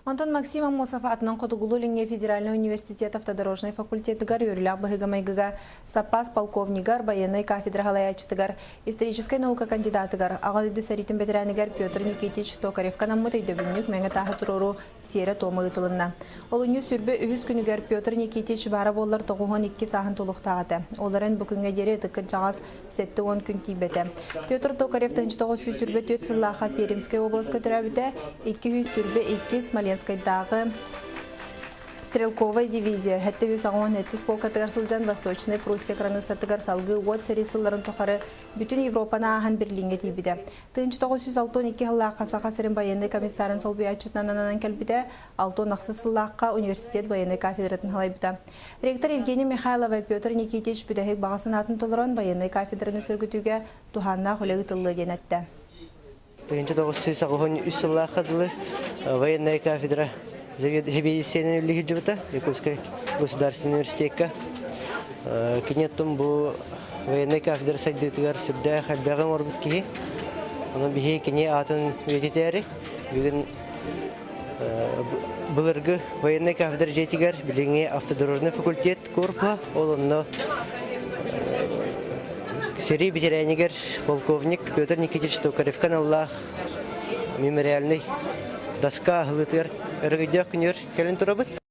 Онтон Максим Аммосов атынан Хотугулуу-Илиҥҥи федеральнай университет автодорожнай факультетыгар үөрүүлээх быһыыга-майгыга саппаас полковнигар, байыаннай кафедра салайааччытыгар, историческай наука кандидатыгар, Аҕа дойду сэриитин бэтэрээнигэр Петр Никитич Токаревка анаммыт өйдөбүнньүк мэҥэ тааһы туруоруу сиэрэ-туома ыытылынна. Олунньу 23 күнүгэр Петр Никитич баара буоллар 92 сааһын туолуохтаах этэ. Ол эрэн бу күҥҥэ диэри ытык кырдьаҕас 70 күн тиийбэтэ. Петр Токарев 1924 сыллаахха Пермскэй уобаласка төрөөбүтэ, 222 Смоленскайдааҕы Стрелковай дивизия 787 полкатыгар сылдьан Восточнай Пруссия кыраныыссатыгар салгыы уот сэрии сылларын тухары бүтүн Европаны ааһан Берлиҥҥэ тиийбитэ. 1962 сыллаахха Саха сирин байыаннай комиссарын солбуйааччытынан ананан кэлбитэ, 66 сыллаахха университет байыаннай кафедратын салайбыта. Ректор Евгений Михайлова Петр Никитич бүтэһик баҕа санаатын толорон байыаннай кафедраны сөргүтүүгэ туһааннаах үлэ ыытыллыа диэн эттэ. 1983 сыллаахха дылы военная кафедра заведующайынан үлэлии сылдьыбыта Якутскай государственный университекка. Киниэттэн бу военнай кафедра сайдыытыгар сүрдээх элбэҕи оҥорбут киһи. Онон биһи кини аатын үйэтитээри бүгүн былыргы военнай кафедра дьиэтигэр билиҥҥи автодорожный факультет корпуһа, ол онно сэрии бэтэрээнигэр полковник Петр Никитич Токаревка аналлаах мемориальнай доска аһыллыытыгар өрөгөйдөөх күнүгэр кэлэн турабыт.